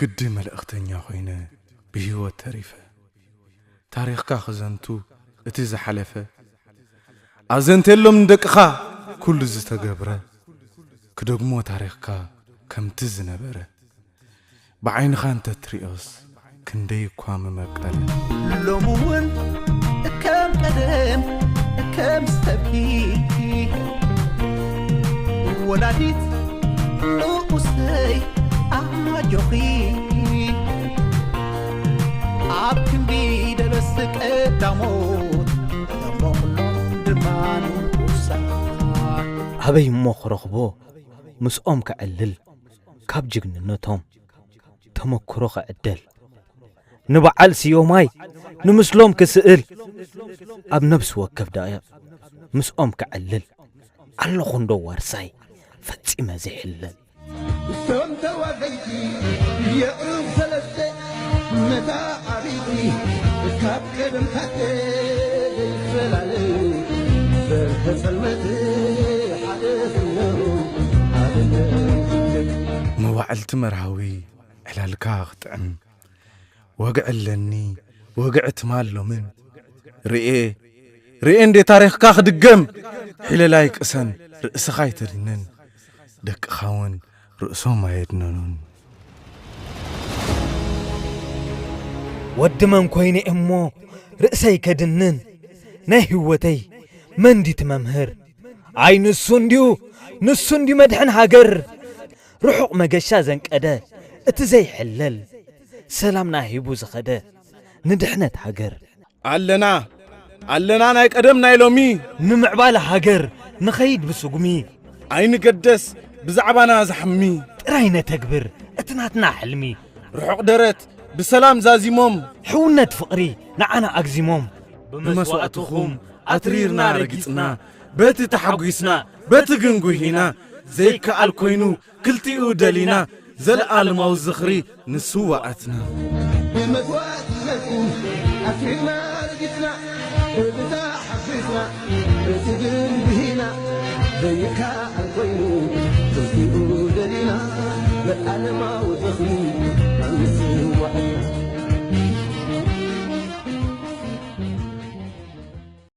ግዲ መልእኽተኛ ኮይነ ብህይወት ተሪፈ። ታሪኽካ ክዘንቱ እቲ ዝሓለፈ ኣዘንቴሎም ንደቅኻ ኩሉ ዝተገብረ ክደግሞ ታሪኽካ ከምቲ ዝነበረ ብዓይንኻ እንተትሪኦስ ክንደይ እኳ ምመቀለ። ሎሚ እውን ከም ቀደም ከም ሰብኪ ወላዲት ንኡሰይ ኣጆኺ ኣብ ክንዲ ደበስ ቀዳሞት ተንበቕሎ ድማ ንኡሳ ኣበይ እሞ ክረኽቦ ምስኦም ከዕልል ካብ ጅግንነቶም ተመክሮ ክዕደል ንበዓል ስዮማይ ንምስሎም ክስእል ኣብ ነብሲ ወከፍ ደቂቕ ምስኦም ከዕልል ኣለኹ እንዶ ዋርሳይ ፈጺመ ዘይሕለል። እቶም ተዋፈይቲ የቕርብ ሰለስተ መታዓቢቲ ካብ ቀደም ካቴ ዘይፈላለ ዘርፈ ጸልመት ሓደ ፍነው ሓደ መዋዕልቲ መርሃዊ ዕላልካ ክጥዕም ወግዒ ኣለኒ ወግዒ ትማል ሎምን ርኤ ርኤ እንዴ ታሪኽካ ክድገም ሒለላይ ቅሰን ርእስኻ ኣይተድንን ደቅኻ እውን ርእሶም ኣየድነኑን። ወዲ መን ኮይነ እሞ ርእሰይ ከድንን ናይ ህይወተይ መንዲቲ መምህር ኣይ ንሱ እንድዩ ንሱ እንድዩ መድሕን ሃገር ርሑቕ መገሻ ዘንቀደ እቲ ዘይሕለል ሰላምና ሂቡ ዝኸደ ንድሕነት ሃገር ኣለና ኣለና ናይ ቀደም ናይ ሎሚ ንምዕባለ ሃገር ንኸይድ ብስጉሚ ኣይንገደስ ብዛዕባና ዝሓሚ ጥራይ ነተግብር እቲ ናትና ሕልሚ ርሑቕ ደረት ብሰላም ዛዚሞም ሕውነት ፍቕሪ ንዓና ኣግዚሞም ብመስዋእትኹም ኣትሪርና ረጊጽና በቲ ተሓጒስና በቲ ግን ጉሂና ዘይከኣል ኮይኑ ክልቲኡ ደሊና ዘልኣለማዊ ዝኽሪ ንስዋኣትና። ብመስዋእትነትኩም ኣትሪርና ረጊጽና ብብታ ሓፊስና በቲ ግን ብሂና ዘይከኣል ኮይኑ ክልቲኡ ደሊና ዘልኣለማዊ ዝኽሪ ኣምስና።